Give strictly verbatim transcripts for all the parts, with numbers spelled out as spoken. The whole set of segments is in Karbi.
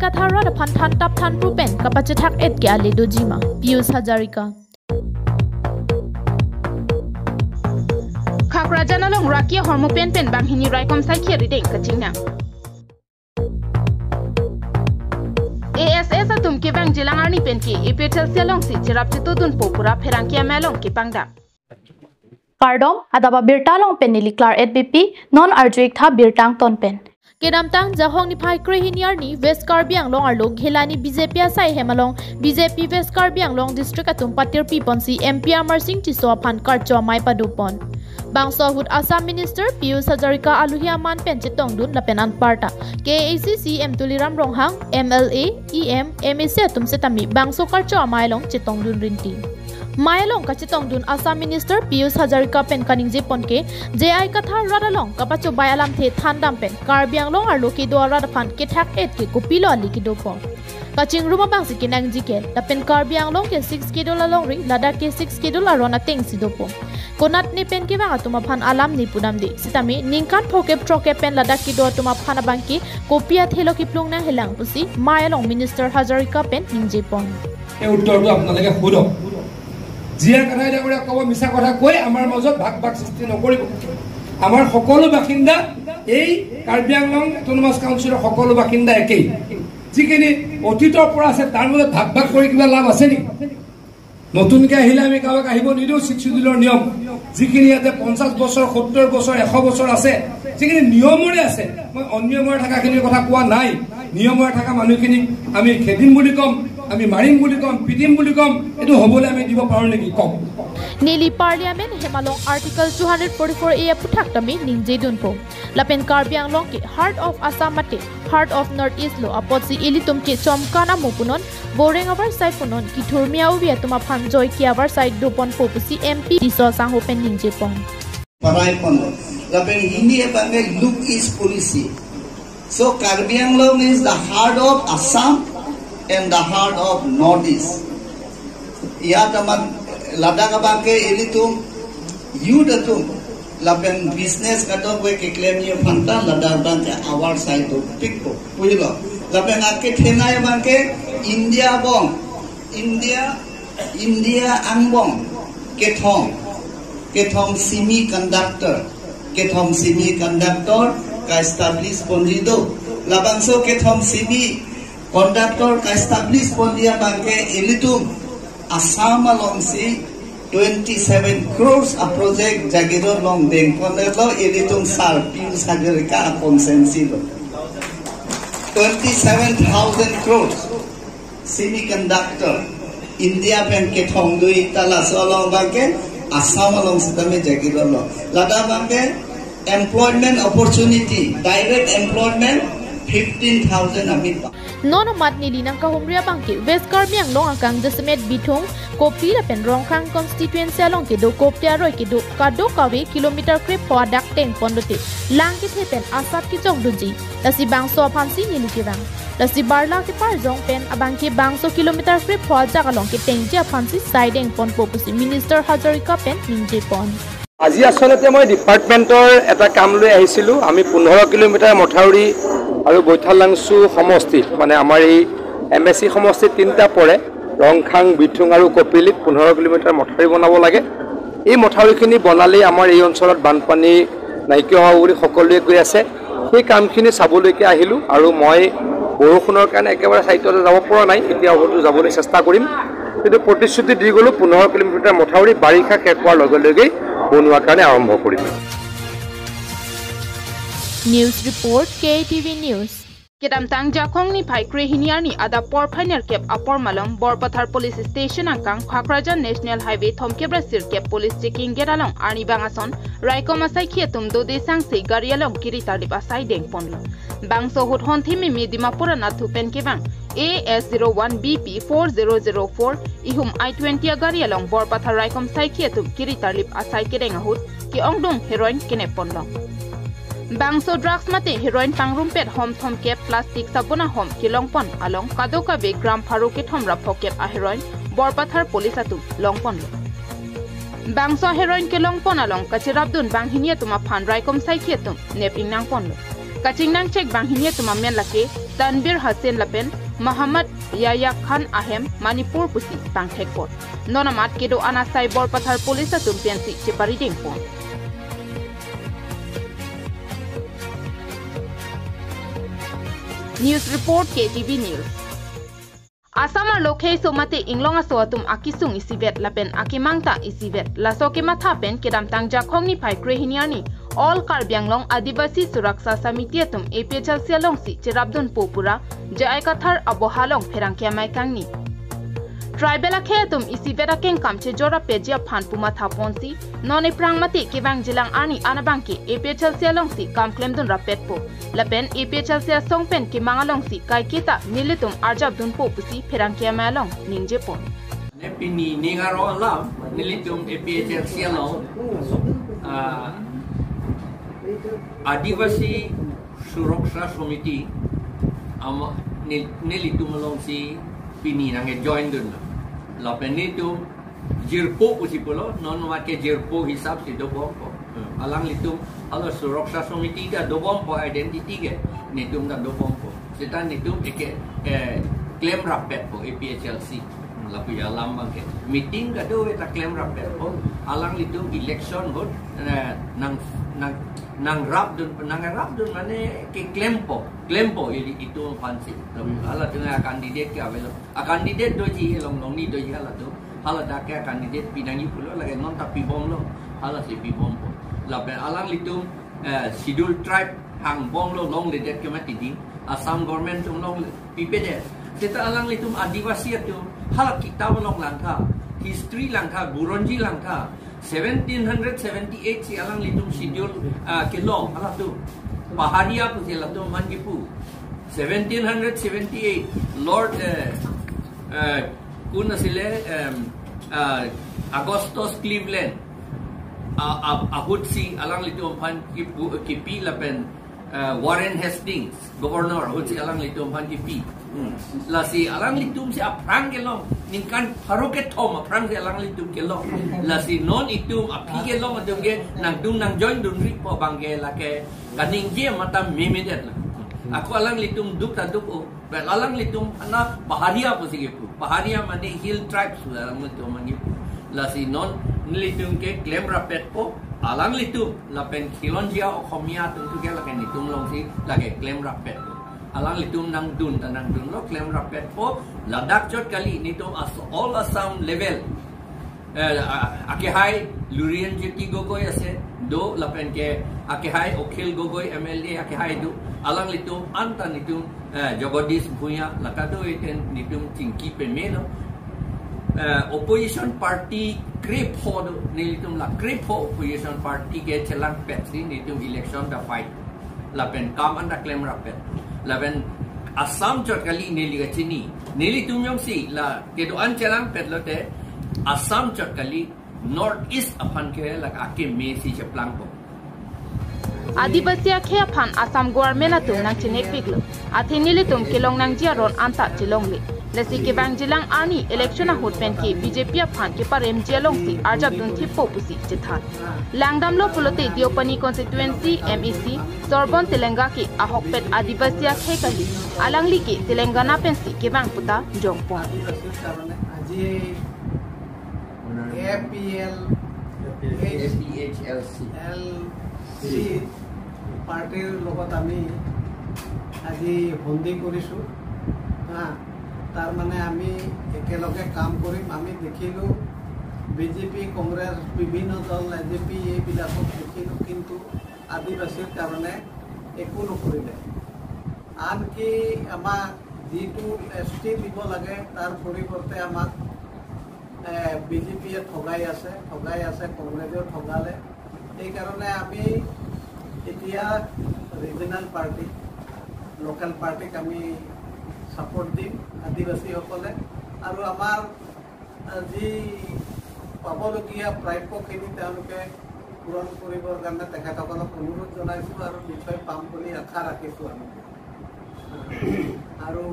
Kathar rat aphan than tap than pru pen kapachethak et ke ale dojima, Pius Hazarika. Khakrajan along raki ahormu pen pen banghini raikom saikhi arideng kachingnang. A S S atum kevangjilang arni pen ke A P H L C alongsi cherap chetodunpo pu ra pherangke amei along kepangdam. Kardom, adap abirta along pen neli Klar et Beypi, non arju-ik tha birta angton pen. Kedamtang Jahong niphai krehini arni West Karbi Anglong arlo Ghelani B J P asai hem along B J P West Karbi Anglong District atum patirpi ponsi M P Amarsing Tisso aphan karcho amei padopon. Bangso ahut Assam Minister Pius Hazarika aluhi aman pen chetongdun lapen anparta K A A C C M Tuliram Ronghang, M L A, E M, M A C atum setame bangso karcho amei along chetongdun rinti. Mei along kachetongdun Assam Minister Pius Hazarika pen kaningje pon ke, J I Kathar rat along kapachobai alamthe thandam pen Karbi Anglong arlo kedo arat aphan kethak et ke kopilo ale kedopo. Kachingrum abangsi kenangji ke, lapen Karbi Anglong ke Sixth Schedule alongri, ladak ke Sixth Schedule aron atengsi dopo. Konat ne pen kevang atum aphan alam ne pudamde, sitame ningkan phokep throkkep pen ladak kedo atum aphan abangke kopi athelo kiplung nanghelang pusi mei along Minister Hazarika pen ningje pon. এই উত্তৰটো আপোনালোকে সোধক। G I Kathar ডাঙৰীয়া ক'ব, মিছা কথা কৈ আমাৰ মাজত ভাগ ভাগ সৃষ্টি নকৰিব। আমাৰ সকলো বাসিন্দা, এই কাৰ্বি আংলং অট'নমাছ কাউন্সিলৰ সকলো বাসিন্দা একেই। যিখিনি অতীতৰ পৰা আছে, তাৰ মাজত ভাগ ভাগ কৰি কিবা লাভ আছে নেকি? নতুনকে আহিলে আমি কাৰোবাক আহিব নিদিওঁ, ছিক্স শ্বিডিউলৰ নিয়ম। যিখিনি ইয়াতে পঞ্চাশ বছৰ, সত্তৰ বছৰ, এশ বছৰ আছে, যিখিনি নিয়মৰে আছে, মই অনিয়মৰে থকাখিনিৰ কথা কোৱা নাই। নিয়মৰে থকা মানুহখিনিক আমি খেদিম বুলি ক'ম, আমি মাৰিম বুলি ক'ম, পিটিম বুলি ক'ম, এইটো হ'বলৈ আমি দিব পাৰোঁ নেকি? কওক। Neli Parliament hem along Article two hundred forty-four A aphuthak tame ningjedunpo. Lapen Karbi Anglong ke Heart of Assam mate Heart of North East lo apotsi ilitum ke chomkan amo punon, boreng avarsai punon, kithurmi a-ubi atum aphan joike avarsai doponpo pusi M P Tisso asangho pen ningje pon. Parai ponlo. Lapen hini abangke Look East Policy. So Karbi Anglong is the heart of Assam and the heart of North East. Iyat amat ladak abangke ilitum youth atum lapen business kadokave keklemji aphanta ladak abangke avarsai dopikpo, puilo. Lapen akethenei abangke India angbong, India, India angbong kethom, kethom semiconductor, kethom semiconductor ka-establish ponji do. Labangso kethom semiconductor ka-establish ponji abangke ilitum Assam alongsi twenty-seven crores a-project Jagiroad along dengponlo, ilitum Sir Pius Hazarika a-constituency lo. Twenty-seven thousand crores semiconductor India pen kethom dui ta laso along abangke Assam along sitame Jagiroad lo. Ladak abangke employment opportunity, direct employment fifteen thousand amit pa. Non amat neli nangkahumri abangke West Karbi Anglong akang jasemet Bithung, Kopi lapen Rongkhang constituency along kedo kopte aroi kedo kadokave kilometer krepho adak tengpon dote lang kethe pen asap kejok doji. Lasi bangso aphansi neli kevang. Lasi barla keparjong pen abangke bangso kilometer krepho ajak along ketengji aphansi sai dengponpo pusi Minister Hazarika pen ningje pon. আজি আচলতে মই ডিপাৰ্টমেণ্টৰ এটা কাম লৈ আহিছিলোঁ। আমি পোন্ধৰ কিলোমিটাৰ মথাউৰি আৰু বৈঠালাংচু সমষ্টিত, মানে আমাৰ এই এম এ চি সমষ্টিত তিনিটা পৰে, ৰংখাং, বিথুং আৰু কপিলিত পোন্ধৰ কিলোমিটাৰ মথাউৰি বনাব লাগে। এই মথাউৰিখিনি বনালেই আমাৰ এই অঞ্চলত বানপানী নাইকিয়া হ'ব বুলি সকলোৱে কৈ আছে। সেই কামখিনি চাবলৈকে আহিলোঁ আৰু মই বৰষুণৰ কাৰণে একেবাৰে ছাইটলৈ যাব পৰা নাই। এতিয়া হয়তো যাবলৈ চেষ্টা কৰিম, কিন্তু প্ৰতিশ্ৰুতি দি গ'লোঁ, পোন্ধৰ কিলোমিটাৰ মথাউৰি বাৰিষা শেষ হোৱাৰ লগে লগেই বনোৱাৰ কাৰণে আৰম্ভ কৰিম। News report, K T V News. Kedamtang Jahong niphai krehini arni adap porphai nerkep apor malom Borpathar Police Station angkang Khakrajan National Highway thomkep ra sirkep Police Checking Gate along arnibang ason raikom asaikhi atum dode sangse gari along kiri tarlip asai dengponlo. Bangso ahut honthi mimi Dimapur anathu pen kevang A S zero one B P four zero zero four ihum I twenty agari along Borpathar raikom saikhi atum kiri tarlip asai kedeng ahut ke-ongdung heroin kenep ponlo. Bangso drugs mate heroin pangrumpet hom thomkep plastic sabon ahom kelongpon along kadokave gram pharo kethom ra phokep a-heroin Borpathar police atum longponlo. Bangso heroin kelongpon along kacherapdun banghini atum aphan raikom saikhi atum nep ingnangponlo. Kachingnangchek banghini atum amen lake Tanvir Hussain lapen Muhammad Yahya Khan ahem Manipur pusi pangthekpon. Non amat kedo-an asai Borpathar police atum pensi cheparidengpon. News report, K T V News. Assam arlo khei so mate inglong aso atum akesung isivet lapen akemang ta isivet. Laso kematha pen kedamtang Jakhong niphai krehini arni All Karbi Anglong Adivasi Suraksha Samiti atum A P H L C alongsi cherapdunpo pura J I Kathar aboha along pherangke amei kangni. Tribal akhei atum isivet akengkam chejor rapetji aphan pumatha ponsi non ephrang mate kevangjilang arni an abangke A P H L C alongsi kam klemdun rapetpo. Lapen A P H L C asong pen kemang alongsi kaiketa nelitum arjapdunpo pusi pherangke amei along ningjepon. Ne pini ning arong alam nelitum A P H L C along, ah, Adivasi Suraksha Samiti ama nel-, nelitum alongsi pini nangkejoindun. Lapen nelitum jirpo pusi pulo, non mate jirpo hisapsi dobompo. Alanglitum, hala Suraksha Samiti ta dobompo, identity ke nelitum ta dobompo. Seta nelitum eke, eh, klem rapetpo A P H L C. Lapu alam abangke. Meeting kadokave ta klem rapetpo. Alanglitum election vote, eh, nang, nang, nangrapdun, nangrapdun mane keklempo, klempo ili itum aphansi. Halatum a-candidate ke avelo. A-candidate doji, along along ni doji halatum. Hala dak ke a-candidate pinangji pulo, lake non ta pibomlo. Halasi pibompo. Lapen alanglitum, eh, Schedule Tribe hangbomlo, longledet ke mati di. Assam government atum longpipedet. Seta alanglitum Adivasi atum hala kitab along langtha, history langtha, Buronji langtha. Seventeen hundred seventy-eight si alanglitum schedule, ah, kelong halatum. Paharia pusi latum aphan kipu. Seventeen hundred seventy-eight, Lord, eh, eh, kun asile, em, ah, Augustus Cleveland, ah, ah, ahutsi alanglitum aphan kipu, kipi lapen, eh, Warren Hastings, Governor, ahutsi alanglitum aphan kipi. Hmm. Lasi alanglitumsi aphrang kelong, ningkan pharo kethom aphrangsi alanglitum kelong. Lasi non itum aphi kelong atum ke nangtum nangjoindunripo abangke lake kaningje mata memedet la. Ako alanglitum duk ta duk-o. Well, alanglitum ana Paharia pusi kipu. Paharia mane hill tribes alanglitum mane kipu. Lasi non nelitum ke klem rapetpo, alanglitum lapen Khilonjia Okhomia atum tu ke lake nelitum alongsi lake klem rapetpo. Alanglitum nangdun ta nangdunlo, klem rapetpo, ladak chot kali nelitum as-, all Assam level. Eh, a-, akehai Lurinjyoti Gogoi ase, do lapen ke akehai Akhil Gogoi M L A akehai do, alanglitum anta nelitum, eh, Jagadish Bhuyan, la kadokave ten nelitum chingki pemelo. Eh, opposition party krepho do, nelitum la krepho opposition party ke chelangpetsi nelitum election ta fight. Lapen kam anta klem rapet. Lapen Assam chot kali neli kachini. Nelitum jongsi la kedo-an chelangpet lote Assam chot kali North East aphan ke la akeme si cheplangpo. Adivasi akhei aphan Assam government atum nangchinekpiklo. Athe nelitum kelong nangji aron anta chelongle. Lasi kevangjilang arni election ahut pen ke B J P aphan keparemji alongsi arjapdun thippo pusi chethan. Langdamlo pulote Deopani constituency M A C Sorbon Telenga ke ahokpet Adivasi akhei kali. Alangli ke Telangana pensi kevang puta jongpon. আজি A P L, A P H L C. L C পাৰ্টিৰ লগত আমি আজি সন্ধি কৰিছোঁ। হা, তাৰমানে আমি একেলগে কাম কৰিম। আমি দেখিলোঁ বি জে পি, কংগ্ৰেছ, বিভিন্ন দল, এ জে পি, এইবিলাকক দেখিলোঁ, কিন্তু আদিবাসীৰ কাৰণে একো নকৰিলে। আনকি আমাক যিটো এছ টি দিব লাগে, তাৰ পৰিৱৰ্তে আমাক, এ, বি জে পিয়ে ঠগাই আছে, ঠগাই আছে, কংগ্ৰেছেও ঠগালে। সেইকাৰণে আমি এতিয়া ৰিজনেল পাৰ্টি, লোকেল পাৰ্টিক আমি ছাপোৰ্ট দিম, আদিবাসীসকলে। আৰু আমাৰ, আ, যি পাবলগীয়া প্ৰাপ্যখিনি তেওঁলোকে পূৰণ কৰিবৰ কাৰণে তেখেতসকলক অনুৰোধ জনাইছোঁ আৰু নিশ্চয় পাম বুলি আশা ৰাখিছোঁ আমি। আৰু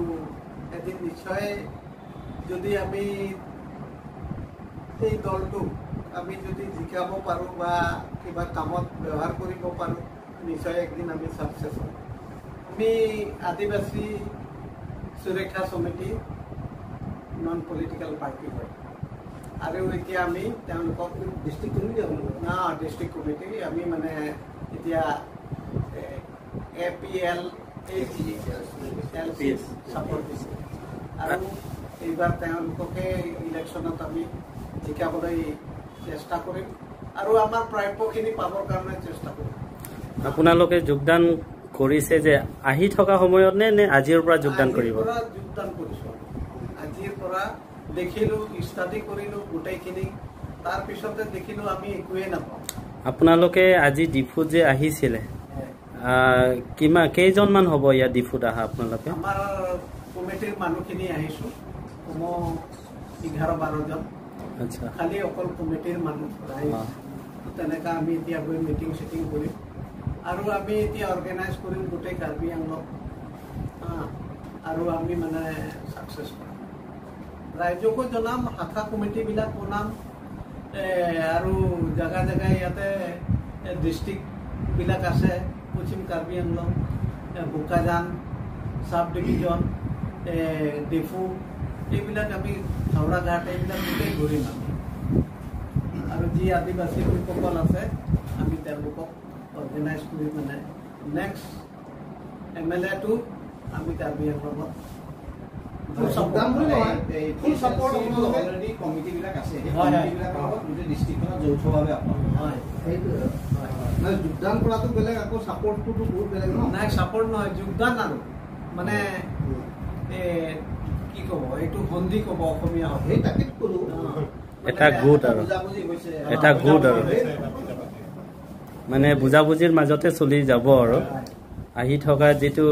এদিন নিশ্চয় যদি আমি এই দলটোক আমি যদি জিকাব পাৰোঁ বা কিবা কামত ব্যৱহাৰ কৰিব পাৰোঁ, নিশ্চয় একদিন আমি ছাকচেছ হ'ম। আমি আদিবাসী সুৰক্ষা সমিতি নন পলিটিকেল পাৰ্টি হয় আৰু এতিয়া আমি তেওঁলোকক ডিষ্ট্ৰিক্ট কমিটি না ডিষ্ট্ৰিক্ট কমিটি আমি মানে এতিয়া এ পি এল এ পি এল ছাপোৰ্ট দিছোঁ আৰু এইবাৰ তেওঁলোককে ইলেকশ্যনত আমি জিকাবলৈ চেষ্টা কৰিম আৰু আমাৰ প্ৰাপ্যখিনি পাবৰ কাৰণে চেষ্টা কৰিম। আপোনালোকে যোগদান কৰিছে যে আহি থকা সময়ত নে নে আজিৰ পৰা যোগদান আজিৰ কৰিব? পৰা যোগদান কৰিছোঁ। আজিৰ পৰা দেখিলোঁ, ষ্টাডি কৰিলোঁ গোটেইখিনি, তাৰ পিছতে দেখিলোঁ আমি একোৱে নাপাওঁ। আপোনালোকে আজি ডিফুত যে আহিছিলে, আহ, কিমান, কেইজনমান হ'ব ইয়াত ডিফুত আহা আপোনালোকে? আমাৰ কমিটিৰ মানুহখিনি আহিছোঁ, কমেও এঘাৰ বাৰজন। আচ্ছা। খালি অকল কমিটিৰ মানুহ ৰাইজ। অ। তেনেকা আমি এতিয়া গৈ মিটিং চিটিং কৰিম আৰু আমি এতিয়া অৰ্গেনাইজ কৰিম গোটেই কাৰ্বি আংলং। হা, আৰু আমি মানে ছাকচেছ কৰিম। ৰাইজকো জনাম, শাখা কমিটিবিলাক বনাম, এ, আৰু জাগা জাগাই ইয়াতে, এ, ডিষ্ট্ৰিক্টবিলাক আছে, পশ্চিম কাৰ্বি আংলং, এ, বোকাজান, ছাব ডিভিজন, এ, ডিফু, এইবিলাক আমি হাওৰাঘাট এইবিলাক গোটেই ঘূৰিম আমি। আৰু যি আদিবাসী লোকসকল আছে আমি তেওঁলোকক অৰ্গেনাইজ কৰি মানে নেক্সট এম এল এটো আমি কাৰ্বি আংলঙত যোগদান বুলি নহয়, ফুল ছাপোৰ্ট আপোনালোকে অলৰেডি কমিটিবিলাক আছে, সেই হয়, হয়। কমিটিবিলাকৰ লগত গোটেই ডিষ্ট্ৰিক্টখনত যৌথভাৱে আপোনালোকে হয়। সেইটোৱে। মানে যোগদান কৰাটো বেলেগ, আকৌ ছাপোৰ্টটোতো বহুত বেলেগ ন? নাই, ছাপোৰ্ট নহয়, যোগদান আৰু মানে উম। এ, কি ক'ব, এইটো সন্ধি ক'ব অসমীয়া হয়। সেই তাকেই ক'লো। অ। এটা গোট আৰু। বুজাবুজি হৈছে। এটা গোট আৰু। সেই মানে বুজাবুজিৰ মাজতে চলি যাব আৰু। আহি থকা যিটো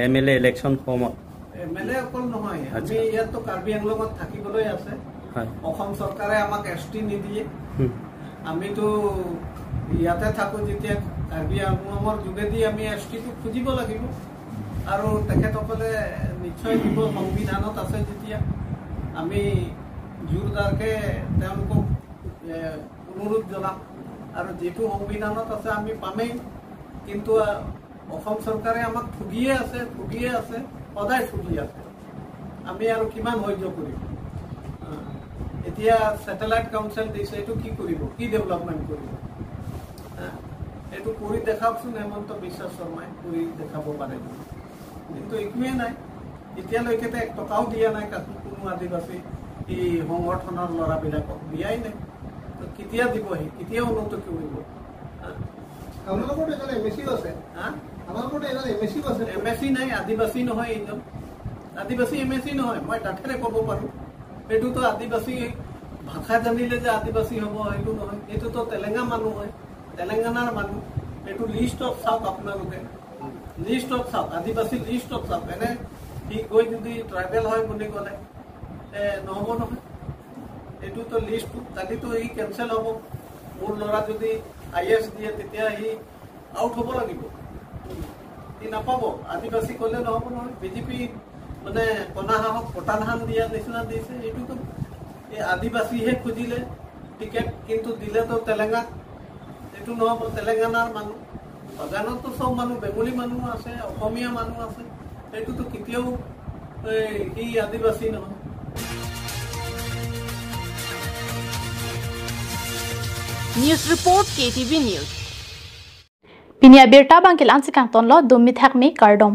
এম এল এ ইলেকশ্যন সময়ত। এম এল এ অকল নহয়, আমি আচ্ছা। ইয়াততো কাৰ্বি আংলঙত থাকিবলৈ আছে। হয়। অসম চৰকাৰে আমাক এছ টি নিদিয়ে। হুম। আমিতো ইয়াতে থাকোঁ যেতিয়া কাৰ্বি আংলঙৰ যোগেদি আমি এছ টিটো খুজিব লাগিব আৰু তেখেতসকলে নিশ্চয় দিব। সংবিধানত আছে যেতিয়া আমি জোৰদাৰকে তেওঁলোকক এ, অনুৰোধ জনাম আৰু যিটো সংবিধানত আছে আমি পামেই, কিন্তু আ, অসম চৰকাৰে আমাক ঠগিয়ে আছে, ঠগিয়ে আছে, সদায় ঠগি আছে। আমি আৰু কিমান সহ্য কৰিম? আ, এতিয়া ছেটেলাইট কাউন্সিল দিছে, এইটো কি কৰিব, কি ডেভেলপমেণ্ট কৰিব? আ, এইটো কৰি দেখাওকচোন, হিমন্ত বিশ্ব শৰ্মাই কৰি দেখাব পাৰে নেকি? কিন্তু একোৱে নাই। এতিয়ালৈকে তো এক টকাও দিয়া নাই কাকো, কোনো আদিবাসী এই সংগঠনৰ ল'ৰাবিলাকক দিয়াই নাই। তো কেতিয়া দিবহি, কেতিয়া উন্নত কৰিব? হা? আপোনালোকৰতো এজন এম এ চিও আছে। হা? আপোনালোকৰতো এজন এম এ চিও আছে। এম এ চি নাই, আদিবাসী নহয় এইজন। আদিবাসী এম এ চি নহয়, মই ডাঠেৰে ক'ব পাৰোঁ। এইটোতো আদিবাসী ভাষা জানিলে যে আদিবাসী হ'ব, সেইটো নহয়। এইটোতো তেলেঙা মানুহ হয়, তেলেংগানাৰ মানুহ। এইটো লিষ্টত চাওক আপোনালোকে, লিষ্টত চাওক, আদিবাসী লিষ্টত চাওক। এনে সি গৈ যদি ট্ৰাইবেল হয় বুলি ক'লে এ, নহ'ব নহয়। এইটোতো লিষ্টটো, কালিতো ই কেঞ্চেল হ'ব। মোৰ ল'ৰা যদি আই এ এছ দিয়ে, তেতিয়া সি আউট হ'ব লাগিব। সি নাপাব। আদিবাসী ক'লে নহ'ব নহয়। বি জে পি মানে কণা সাহস পতান হান দিয়া নিচিনা দিছে। এইটোতো এই আদিবাসীহে খুজিলে টিকেট, কিন্তু দিলেতো তেলেঙাক। এইটো নহ'ব, তেলেংগানাৰ মানুহ। বাগানততো চব মানুহ, বেংগলী মানুহ আছে, অসমীয়া মানুহ আছে। এইটোতো কেতিয়াও এই, সি আদিবাসী নহয়। News report, K T V News. Pini abirta abang ke la-ansi kangtonlo, dumi thakmi kardom.